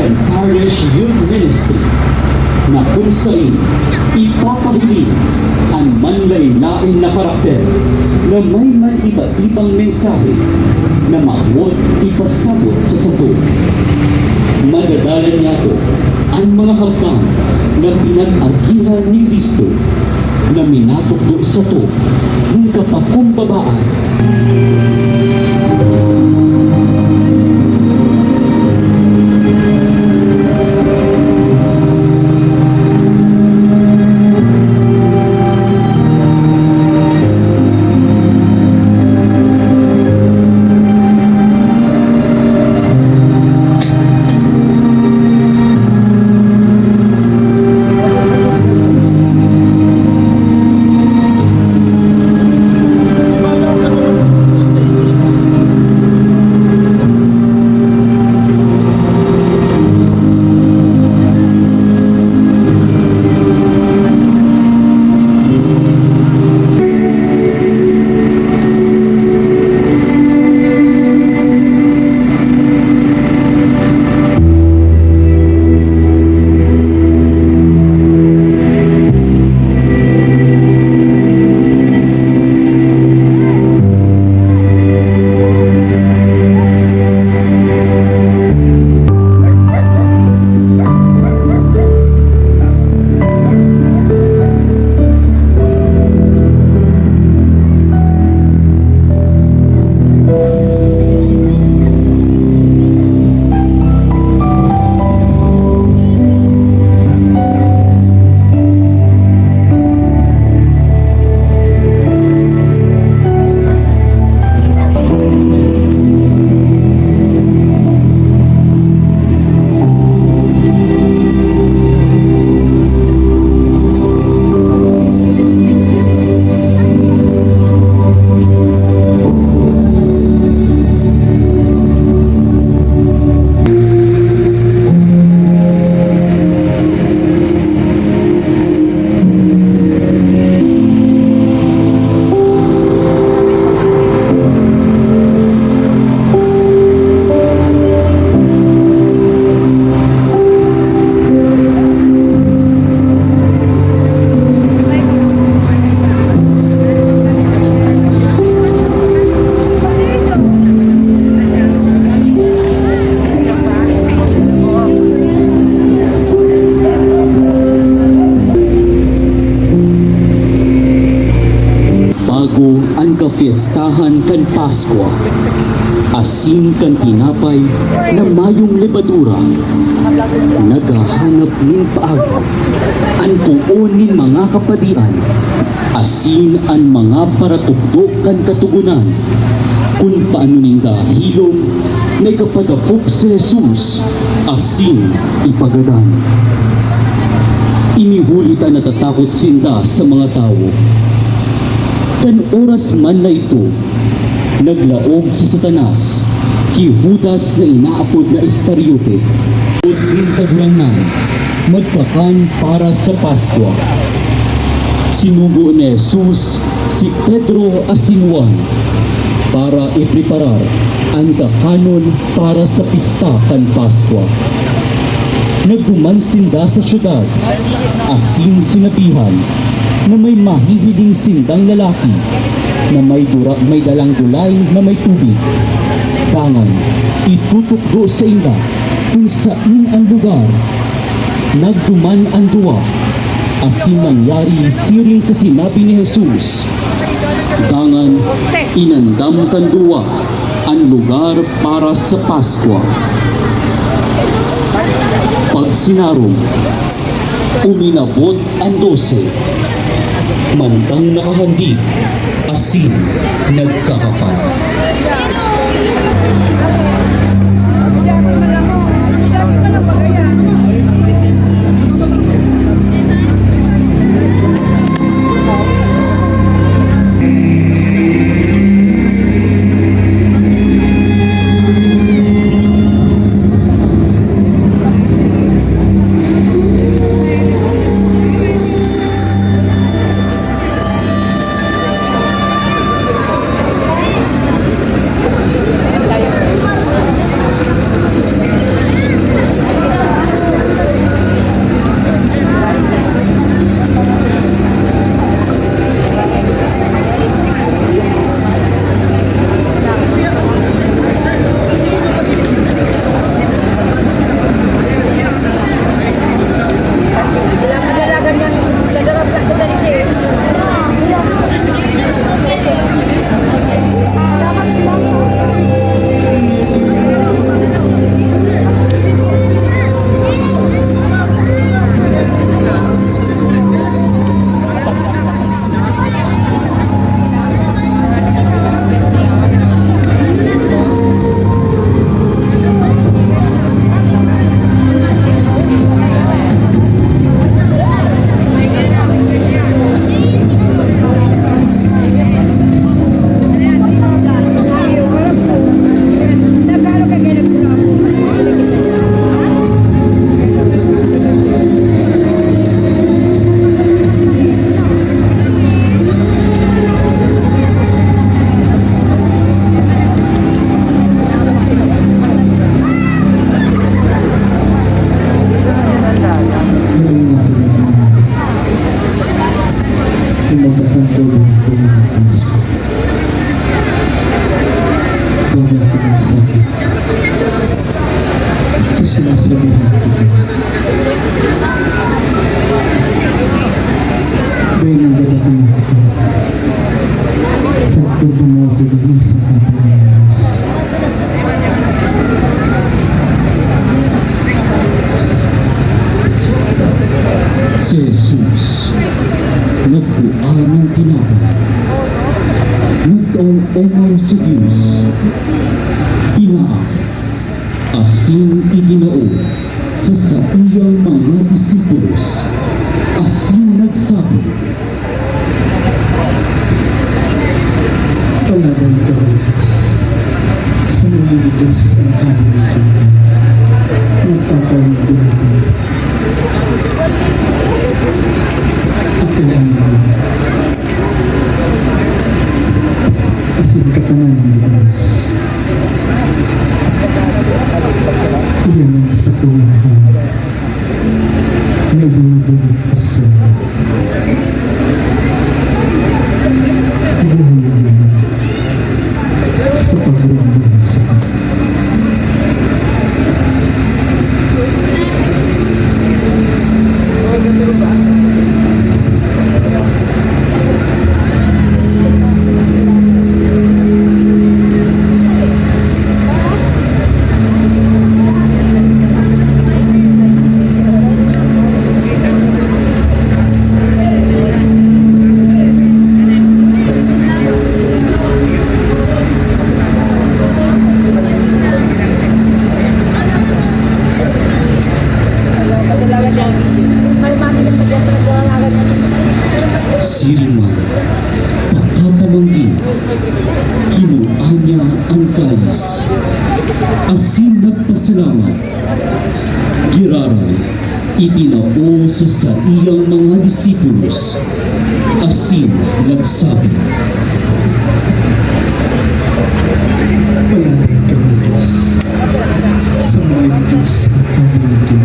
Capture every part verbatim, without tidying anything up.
Parish Youth Ministry, na kun saen ipapahiling an manlaen-laen na karakter na may man iba-ibang mensahe na mawot ipasabot sa sato. Madadalan niyato an mga kabtang na pinag-agihan ni Cristo na minatukdo sato nin kapakumbabaan. Bago an kapyestahan kan Paskwa, asin kan tinapay na mayong lebadura, naghahanap nin paagi an poon nin mga kapadian asin an mga paratukdo kan Katogonan, kun paano ninda hilom na ikapadakop si Jesus asin ipagadan. Ini huli ta natatakot sinda sa mga tawo. Kan oras man na ito, naglaog si Satanas ki Judas na inaapod na Iscariote, nin Kagurangnan, magkakan para sa Paskwa. Sinugo ni Jesus si Pedro asin Juan para ipreparar an kakanon para sa pista kan Paskwa. Nagduman sinda sa syudad asin sinabihan na may mahihiling sindang lalaki na may dura-, may dalang dulay na may tubig. Dangan, itutukdo sainda kun saen an lugar. Nagduman an duwa, asin nangyari siring sa sinabi ni Jesus. Dangan, inandam kan duwa an lugar para sa Paskwa. Pagsinarog, uminabot an dose, mantang nakahandig asin nagkakakan. Sinasabihan ko, dai nanggad ako sa pagbubuhat ko sa kampo ni Jesus. Si Jesus nagkua nin tinapay, nagtaomaw sa Dios, pinaak, asin itinao sa saiyang mga disipulos, asin nagsabi, "Paladan ka, O Dios, sa mga Dios ang hangin. Nagpapalibot ako. Ako ang asin katanan ng Dios." Iyan ang sakuyang hangin na ibinibigay ko sa inyo. Ibuhulog niyo sa pagromdom sa akin. Siring man, pagkapamanggi, kinua niya an kalis, asin nagpasalamat, giraray, itinao sa saiyang mga disipulos, asin nagsabi, "Paladan kamo, Dios, sa mga Dios na pamangkin,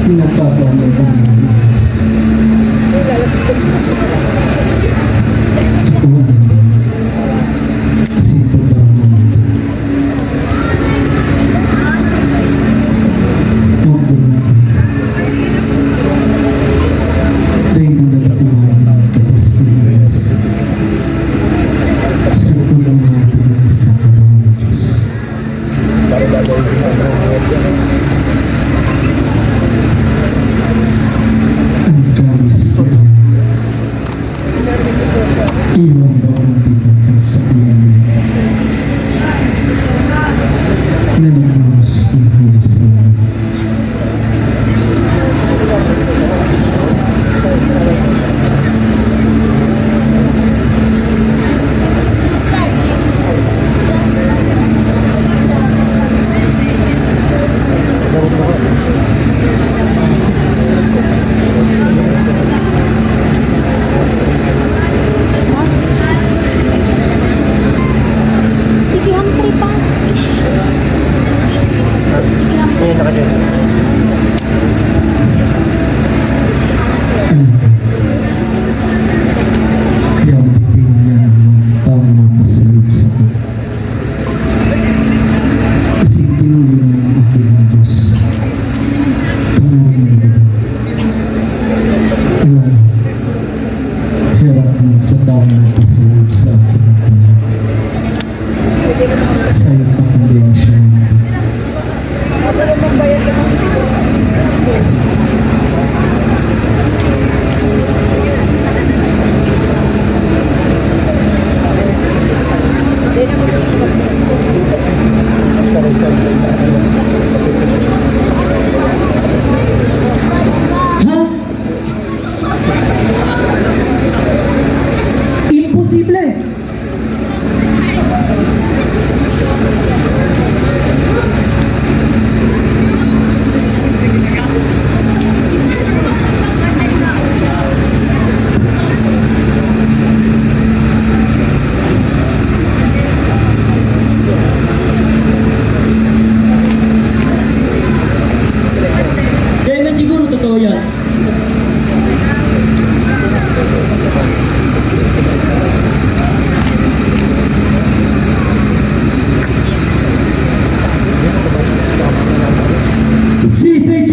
na pamangkin. Ako ang asin pagbaramdam." Pagbuhat. Dai mo na dakuhan ang katas ni Dios. Sa kulungan ko sa kamay ni Dios. Ang kalis na iyan. Iyo ang bagong tipan sa ulo na nagbuhos ng huli sa inyo. Sige, hangtri pa. Sige, hangtri. Yan, bibigyan niya ng taong mapasayop sa Kasi tinuloy ng aking Diyos. Panarin mo na. Alam, herak man sa taong nagpasayop sa akin. Sayop na kondensya. Ha? Imposible!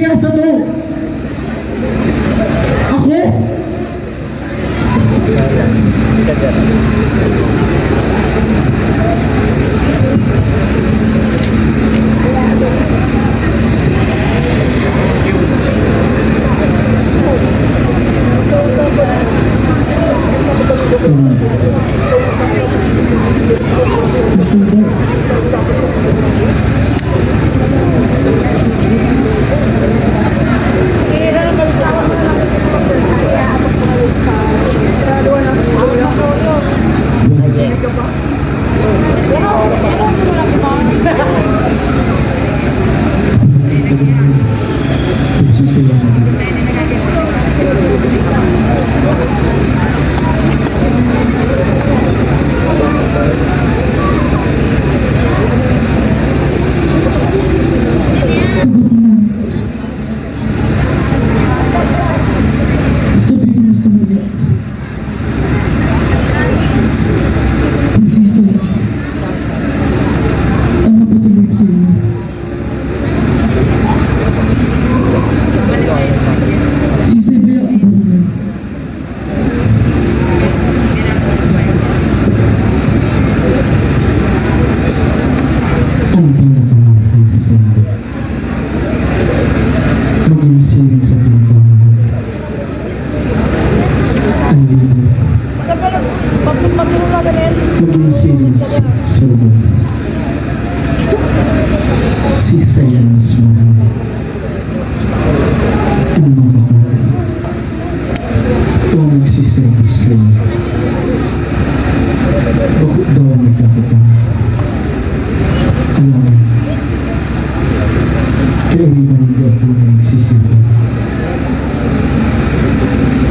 Sa to. Ako? Sabihin mo sa mga nagsisaya ang mapasalit sa inyo. Si Isabel ang kaburugan. Ang pinakamahal sa mundo. Maging siring sa pinagmamahal. Ang ligo. Maging siring sa lubong. Si Sayan mas mahal. Ang mga ko. Ikaw magsiserbi sa'yo. Bako daw ang nagkakita. Alam mo, kairiban ng Diablo na nagsisirbi.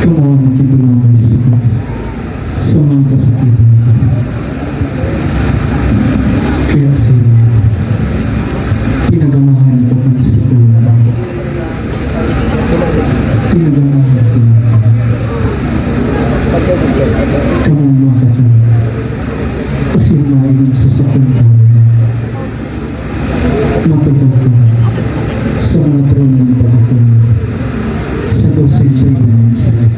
Kamo ang makidumamay sa, sa mga kasakitan ko. Kaya sila, pinagamahan ko ang sikulang. Pinagamahan ko. Kamong makakita. Asin mainom sa sakong taon. Matubag ko sa mga trono ng paghukom sa doseng tribu ng Israel.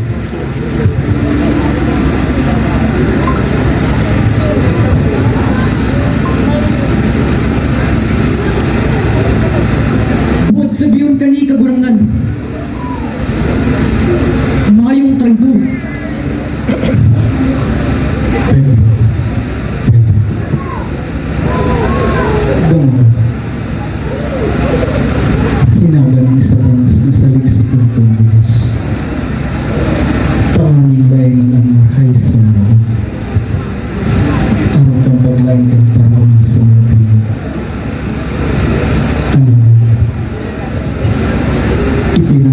Buot sabiyon kani, Kagurangnan, mayong traidor. Pedro, Pedro. Gamo. Hinagan ni Satanas na saligsik ang Dios. Tanging laeng an marahay sa mundo. Arog kan paglaen kan Faraon sa mga tribu. Ano? Ipin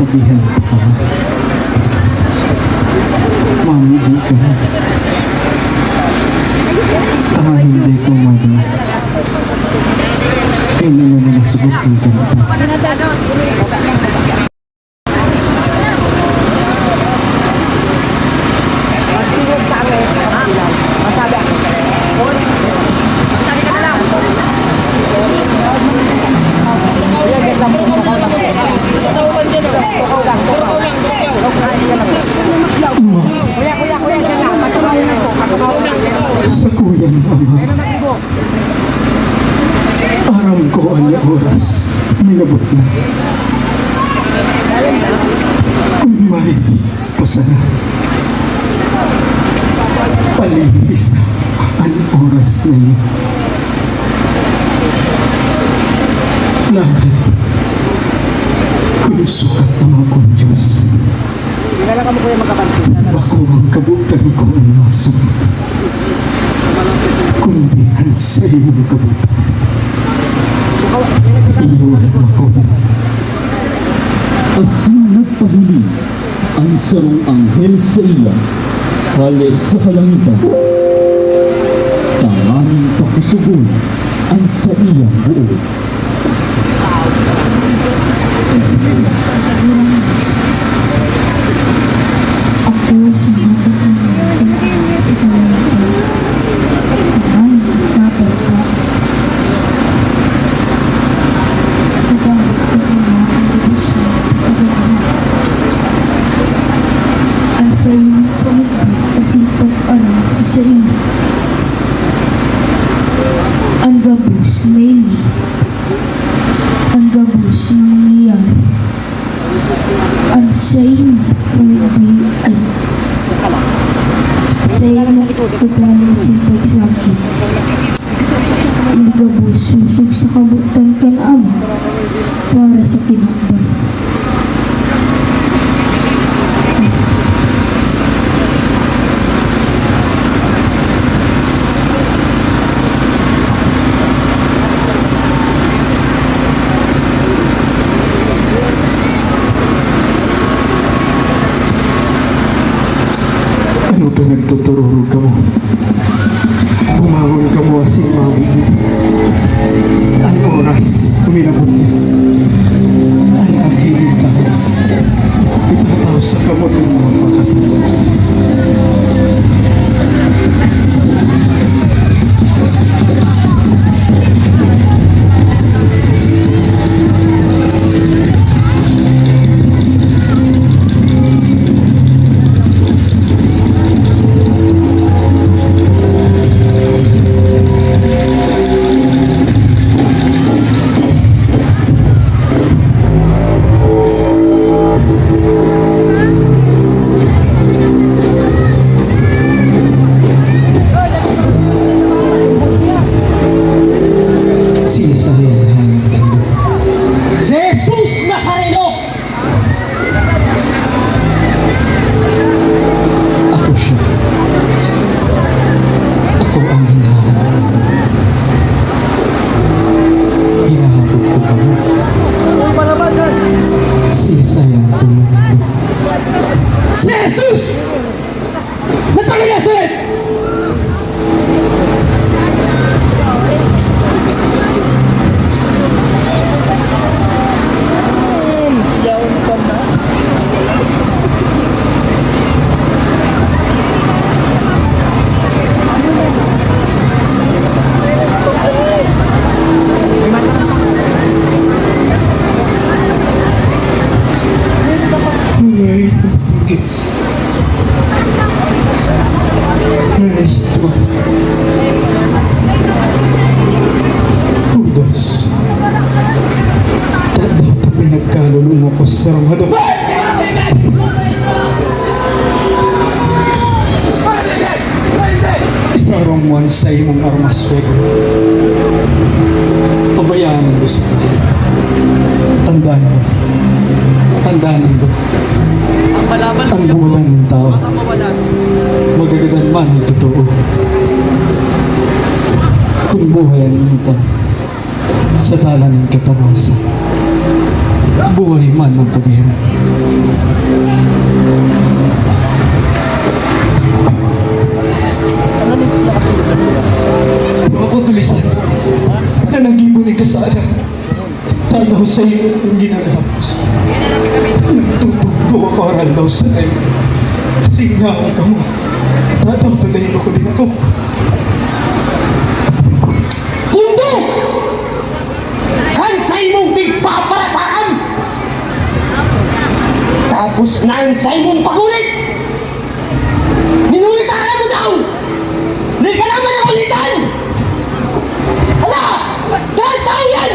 Sabihan pa kamo. Mamibi kamo. Tanganing dai ko madi. Kailangan na nasugot ang kanta. Ama, sakuyang Ama, aram ko an oras minabot na. Kun may pasara, palihis an oras na ini. Alagad kun sukat na man kun Dios, Kilala ka mo, Kuya, magkapansin. Bako ang kabutan ko ang masunod, kundi an saimong kabutan. Iyo ang makulit. Asin nagpahiling an sarong anghel saiya hale sa kalangitan, tanganing pakosogon an saiyang buot. Ako si Mabot na Mabot sa kalangitan. Aman, Papa, Papa. Ikaw, ikaw na ang lubos na pagmamahal. Ang sayo ng pamilya, kasi pag-aral sa sarili. Ang gabos na ini. Ang gabos na nangyayari. Ang saimo, hindi, ay, saimo, paglalim sa pagsakit. Hindi gabos susog sa kabutan kan Ama para sa kinaban. Ano to, nagtutururog kamo? Bumangon kamo asin mabubuti. An oras, uminabot na. An paghiling pa. Ipapausa kamo nin mga pakasal. Si Isaiah ang Jesus Nazareno! Ako siya. Ako ang hinahanap. Hinahanap ko kamo. Si Isaiah ang tulong nindo. Si Jesus! Natanggasin! Maestro. Judas. Tadaw ta pinagkalulumo ko sa mga Isarong mo an saimong armas, Pedro. Pabayaan nindo saka. Tandaan mo. Tandaan nindo. Ang malaban Ang buhay ng tao, magagadan man o totoo. Kun buhay an imotan sa dalan nin katanosan, Buhay man ang Kagurang. Ako tulisan na naggibo nin kasala. Tadaw sa iyo ang ginagapos. Nagtutugdo ako aral daw sa iyo. Kasi nga ang kamo. Tadaw, tadayin mo ko din ako. Pundo! Kan sa imong tigpaparataram! Tapos na ang sa imong pagulit! Minulitaran mo daw! Di ka naman ang ulitan! Hala! Dahil tao yan!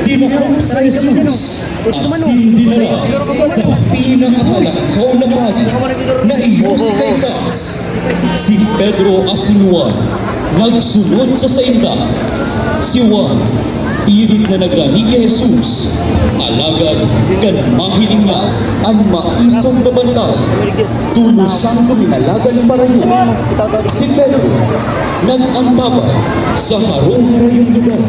Dinakop si Jesus asin dinara sa pinakahalangkaw na padi na iyo si Caifas. Si Pedro asin Juan nagsunod sa sainda. Si Juan pirit na nagrani ki Jesus, alagad kan mahiling niya an maisog na bantay, tolos siyang duminalagan parayo. Si Pedro nag-antabay sa harong-harayong lugar.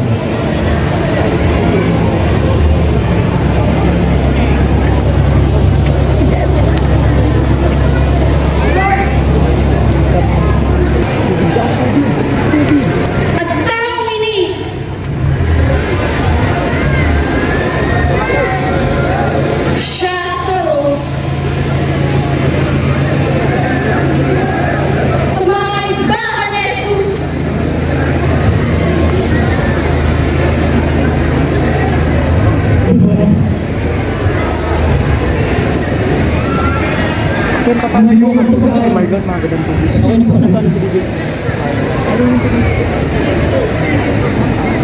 An tawong ini, siya saro sa mga kaibahan ni Jesus. Kaya pa tayo yung pagkain. Oh my God, mga gadang tubig. Sa saan, saan?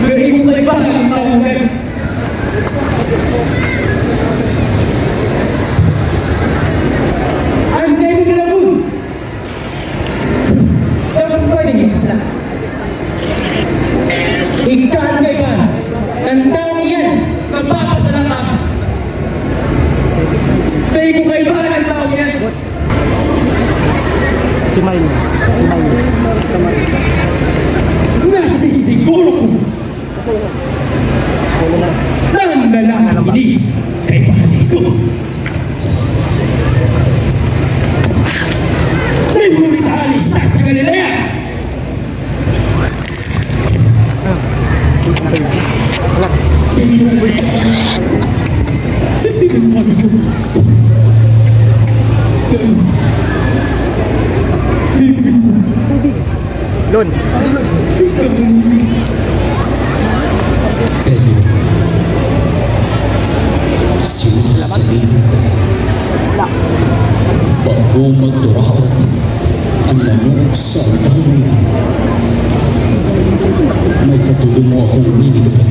Dai ko kaibahan an tawong yan. An saimong lalagon, dapat pwede niya pasala. Ika an kaibahan. An tawong iyan, magpapasala ka. Dai ko kaibahan an tawong iyan. Smile. Smile. Nasisiguro ko na an lalaking ini kaibahan ni Jesus. Minumulitahan siya sa Galilea. Sisiris kami. Di ko gusto. Lon. Pedro, sinasabihan ka, bago magduraot an manok sa aldaw na ini, may katulong mo akong ninigaran.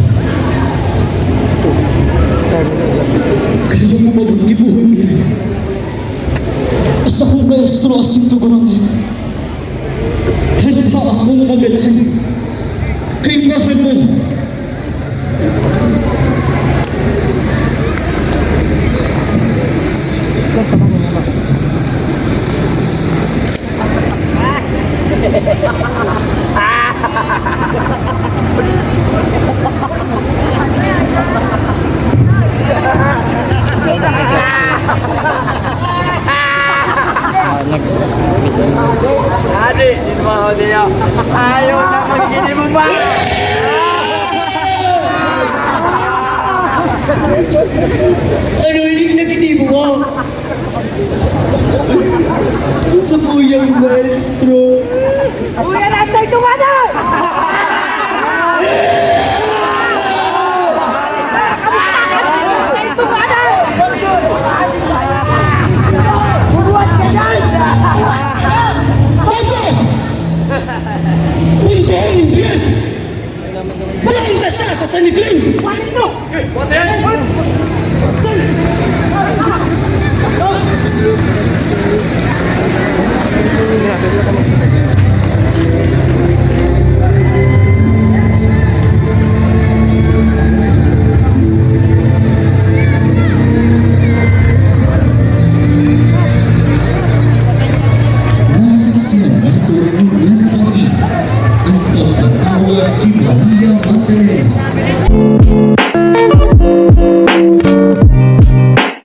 Kaya mo ba bang gibohon niya? Sakong maestro asin tugang niya. Handa akong magalan. Kaibahan mo. Adi, di naman ako niya. Ayaw na, hindi mo ba? Ano ini na ginibo mo? Sa kuyang maestro. Kuya, nasa ito ka na!